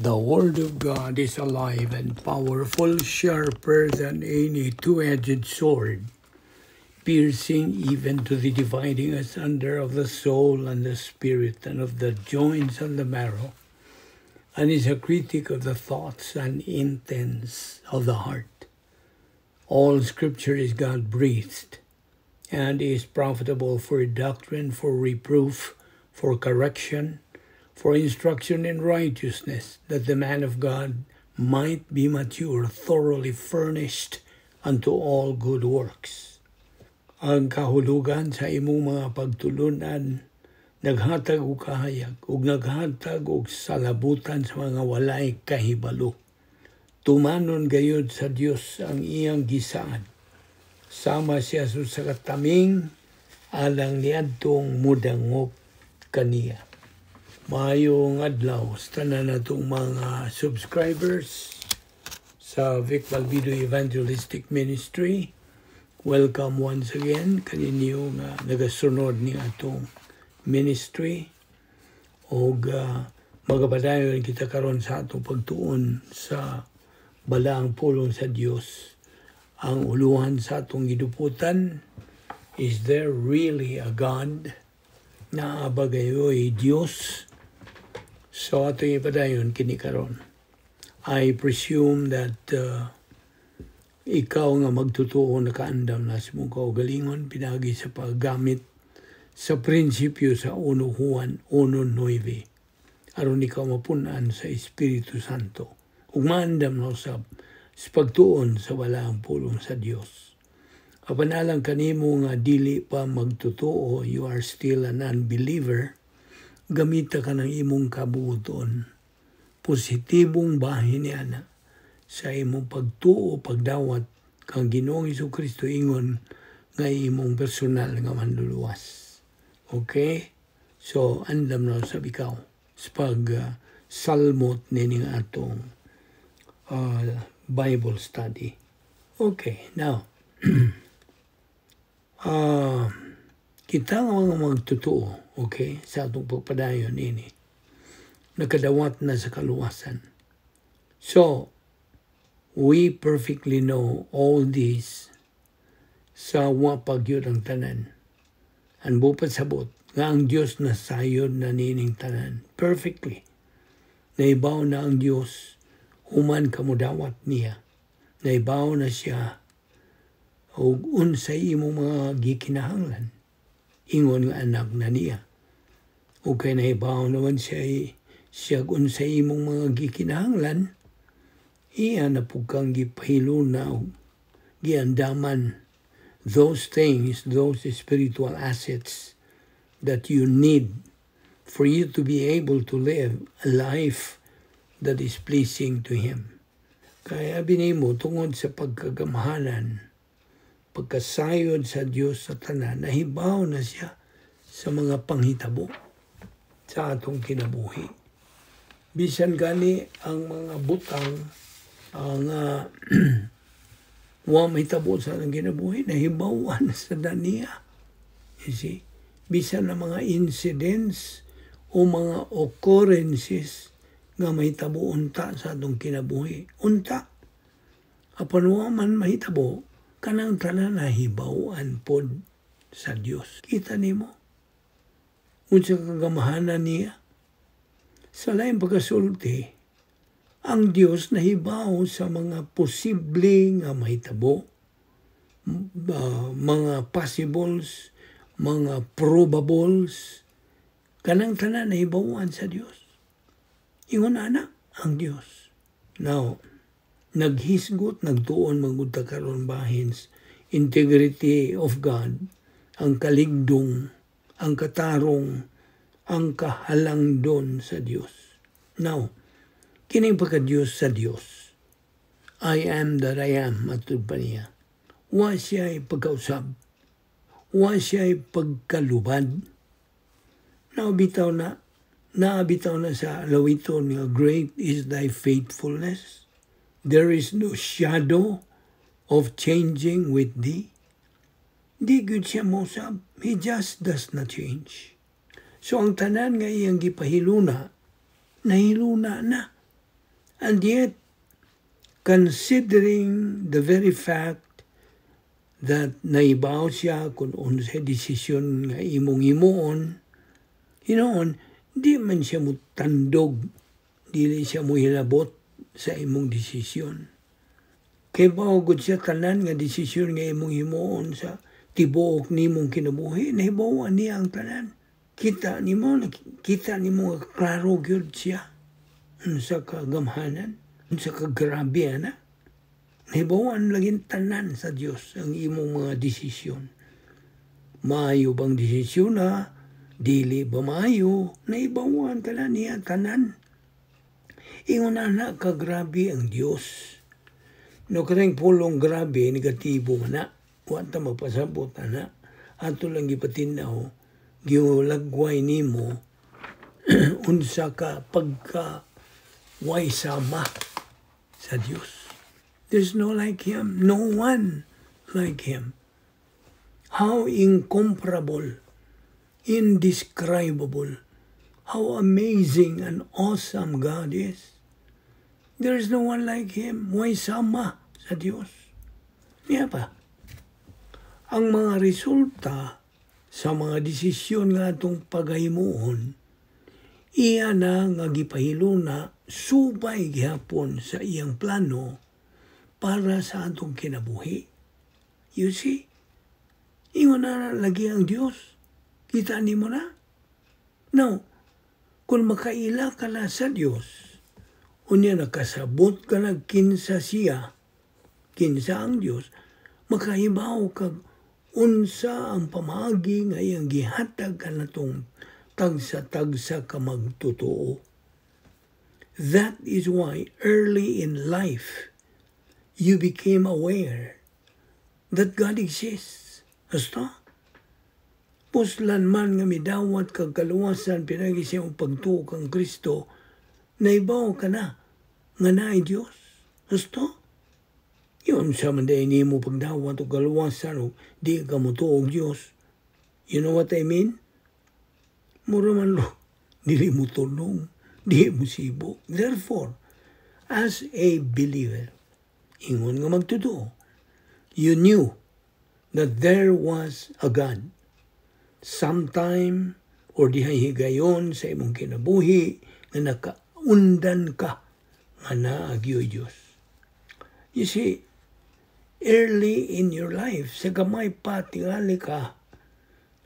The Word of God is alive and powerful, sharper than any two-edged sword, piercing even to the dividing asunder of the soul and the spirit and of the joints and the marrow, and is a critic of the thoughts and intents of the heart. All Scripture is God-breathed and is profitable for doctrine, for reproof, for correction, for instruction in righteousness, that the man of God might be mature, thoroughly furnished unto all good works. Ang kahulugan sa imong mga pagtulunan naghatag og kahayag ug naghatag og salabutan sa mga walay kahibalo. Tumanon gayud sa Dios ang iyang gisaad. Sama siya sa kataming alang niadtong mudangop kaniya. Maayong adlaw sa tanan natong mga subscribers sa Vic Balbido Evangelistic Ministry. Welcome once again kaninyo nga nagasunod ni atong ministry og magapadayon kita karon sa atong pagtuon sa balaang pulong sa Dios. Ang uluhan sa atong giduputan, "Is there really a God?" Naa ba gayoy Dios? So atong ipadayon kini karon. I presume that ikaw nga magtutuo nakaandam na sa imong kaugalingon pinagi sa paggamit sa prinsipyo sa 1 Juan 1.9 aron ikaw mapunan sa Espiritu Santo ug maandam na usab sa pagtuon sa balaang pulong sa Dios. Apan alang kanimo nga dili pa magtotoo, you are still an unbeliever, gamita ka ng imong kabuoton. Positibong bahin niya na sa imong pagtuo, pagdawat kang Ginoong Kristo ingon nga imong personal nga manluluwas. Okay? So, andam na sa ikaw sa pag salmot nining atong Bible study. Okay, now, kita nga mga magtotoo, okay, sa atong pagpadayon ini, nakadawat na sa kaluwasan. So, we perfectly know all this sa wa pa gyud ang tanan. Ang bupat sabot, nga ang Dios nasayod na nining tanan. Perfectly. Naibaw na ang Dios human kamudawat niya. Naibaw na siya og unsay imong mga gikinahanglan ingon nga anak na niya. O kay nahibaw naman siya unsay imong mga gikinahanglan, iya na pud kang gipahiluna og giandaman those things, those spiritual assets that you need for you to be able to live a life that is pleasing to Him. Kaya binimo tungod sa pagkagamhanan, pagkasayod sa Dios sa tanan, nahibaw na siya sa mga panghitabo sa atong kinabuhi. Bisan gani ang mga butang ang wa mahitabo sa atong kinabuhi, nahibawan sa niya. You see? Bisan ang mga incidents o mga occurrences nga mahitabo unta sa atong kinabuhi. Unta. Apan wa man mahitabo, kanang tanan nahibaw-an pod sa Dios. Kita nimo unsa kagamahanan niya. Sa laing pagkasulti, ang Dios nahibaw sa mga posible nga mahitabo, mga possibles, mga probables, kanang tanan nahibawan sa Dios. Ingon ana ang Dios. Now, naghisgot, nagtuon man gud ta karon bahin integrity of God, ang kaligdong, ang katarong, ang kahalangdon sa Dios. Now, kining pagka-Dios sa Dios, "I am that I am," matud pa niya. Wa siya pagkausab. Wa siya pagkalubad. Now, bitaw na, naabitaw na sa lawiton nga "Great is thy faithfulness. There is no shadow of changing with thee." Di gud siya mosab. He just does not change. So ang tanan nga iyang gipahiluna, nahiluna na. And yet, considering the very fact that naibaw siya kung unsay desisyon nga imong himuon, hinoon, di man siya mo tandog, dili siya mo hilabot sa imong desisyon. Kay gud siya tanan nga desisyon nga imong himuon sa tibuok nimong kinabuhi, nahibaw niya ang tanan. Kita nimo nga klaro gyud siya unsa ka gamhanan, unsa ka grabe ana. Nahibawan lagi tanan sa Dios ang imong mga desisyon. Maayo bang desisyon na, dili ba maayo, nahibawan ka na niya tanan. Ingon ana ka grabe ang Dios. No kanang pulong "grabe", negatibo man na. Wa ta magpasabot ana. Ato lang gipatin-aw, giulagway nimo unsa ka pagka way sama sa Dios. There's no like Him, no one like Him. How incomparable, indescribable, how amazing and awesome God is. There is no one like Him. Way sama sa Dios. Niya pa. Ang mga resulta sa mga desisyon nga atong pagahimuon, iya na nga gipahiluna subay gihapon sa iyang plano para sa atong kinabuhi. You see? Ingon na lagi ang Dios. Kita nimo na? Now, kung makaila ka na sa Dios, unya nakasabot ka na kinsa siya, kinsa ang Dios, makahibaw kag unsa ang pamaagi nga iyang gihatag kanatong tagsa-tagsa ka magtotoo. That is why early in life you became aware that God exists. Basta? Puslan man nga midawat kag kaluwasan pinagi sa imong pagtuo kang Kristo, naibaw ka na nga naay Dios. Basta? Yun sa man diay nimo pagdawat og kaluwasan o di ka motuo og Dios. You know what I mean? Mura man lo, dili mo tulong, di mo sibo. Therefore, as a believer, ingon nga magtotoo, you knew that there was a God. Sometime or dihay higayon sa imong kinabuhi nga nakaundan ka nga naa gyoy Dios. You see, early in your life, sa gamay pa tingali ka,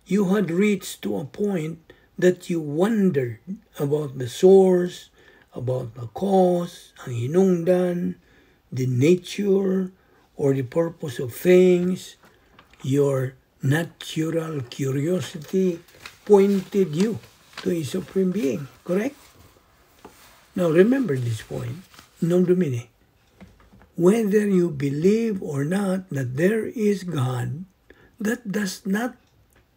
you had reached to a point that you wondered about the source, about the cause, ang hinungdan, the nature, or the purpose of things. Your natural curiosity pointed you to a supreme being, correct? Now remember this point, non domine. Whether you believe or not that there is God, that does not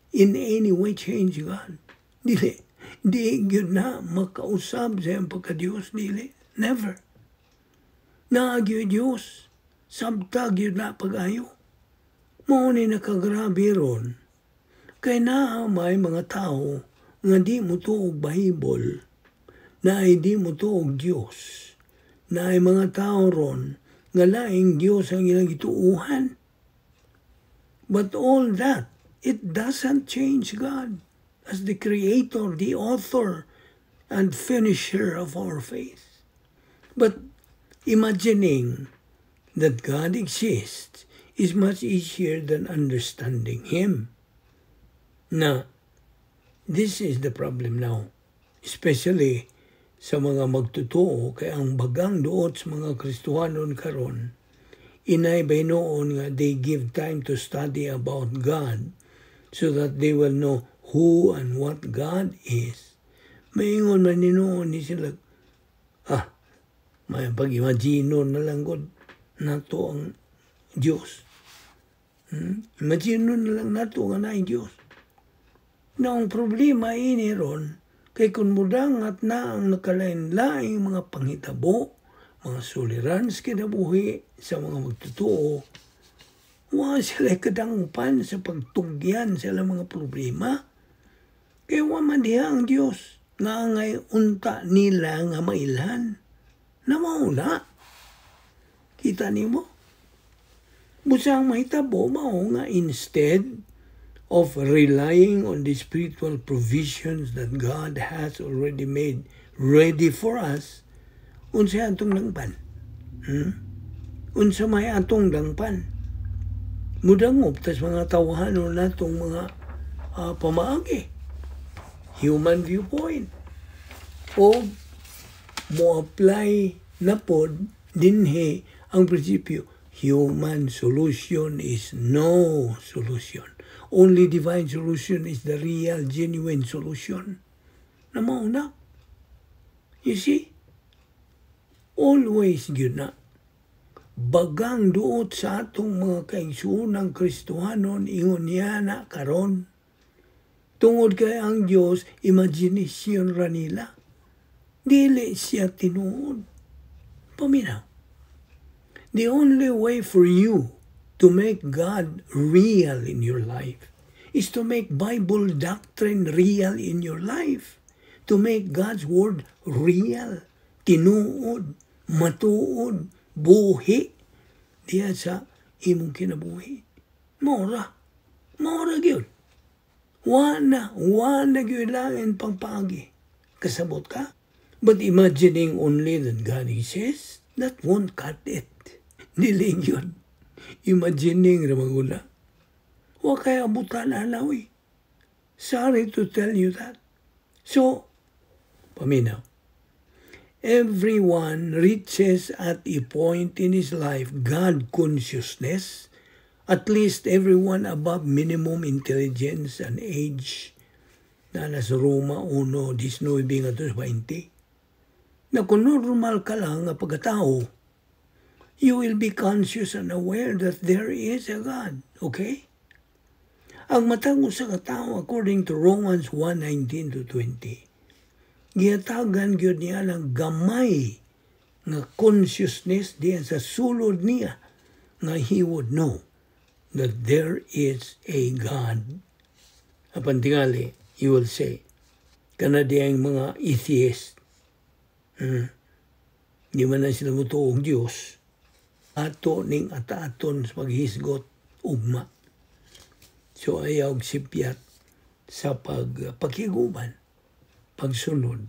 in any way change God. Dili. Di gyud na makausab sa iyang pagka-Diyos. Dili. Never. Naa gyud Diyos. Sabta gyud na pag-ayo. Mao ni nakagrabe ron. Kay naa may mga tao nga di mo tuog Bible, na ay di mo tuog Diyos, na ay mga tao ron nga laing Diyos ang ilang gituuhan. But all that, it doesn't change God as the creator, the author, and finisher of our faith. But imagining that God exists is much easier than understanding Him. Now, this is the problem now, especially sa mga magtotoo, kay ang bagang duot sa mga Kristohanon karon, inay ba noon nga they give time to study about God so that they will know who and what God is. Maingon man ni noon ni sila, "Ah, may pag-imagine na lang gud nato ang Diyos. Imagine na lang nato nga naay Diyos." Na ang problema ini ron, kay kung mudangat na ang nakalain-laing mga panghitabo, mga suliran sa kinabuhi sa mga magtotoo, wa sila kadangpan sa pagtugyan sa ilang mga problema. Kaya wa man diha ang Diyos nga angay unta nila nga mailhan. Na mao na. Kita nimo? Busa ang mahitabo mao nga instead of relying on the spiritual provisions that God has already made ready for us, unsa atong dangpan? Unsa may atong dangpan? Mudangop tas mga tawhanon natong mga pamaagi. Human viewpoint. O mo-apply na pod dinhi ang prinsipyo, human solution is no solution. Only divine solution is the real, genuine solution. Na mao na. You see? Always gyud na. Bagang duot sa atong mga kaigsuonang Kristohanon ingon niya na karon. Tungod kay ang Dios, imagination ra nila. Dili siya tinuod. Paminaw. The only way for you to make God real in your life is to make Bible doctrine real in your life. To make God's word real, tinuod, matuod, buhi diya sa imong kinabuhi. Mao ra. Mao ra gyud. Wa na gyud lain pang paagi. Kasabot ka? But imagining only that God exists, that won't cut it. Dili yun. Imagining ra magula. Wa kay abutan alawi. Sorry to tell you that. So, paminaw. Everyone reaches at a point in his life God consciousness, at least everyone above minimum intelligence and age, na nasa Roma 1, 19 ngadto 20. Na kung normal ka lang nga pagkatao, you will be conscious and aware that there is a God. Okay? Ang matag usa ka tao, according to Romans 1:19 to 20, gihatagan gyud niya ng gamay nga consciousness diyan sa sulod niya nga he would know that there is a God. Apan tingali, you will say, kana diyang mga atheist, di man na sila mutuo og Diyos, ato ning ataaton sa paghisgot ugma. So ayaw sipyat sa pagpakiguban, pagsunod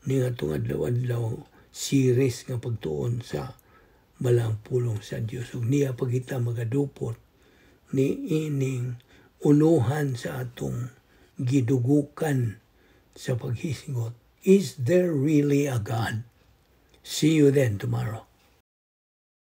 ni atong adlaw-adlaw series nga pagtuon sa balang pulong sa Dios, ug niya pagita magadupot ni ining ulohan sa atong gidugukan sa paghisgot. Is there really a God? See you then tomorrow.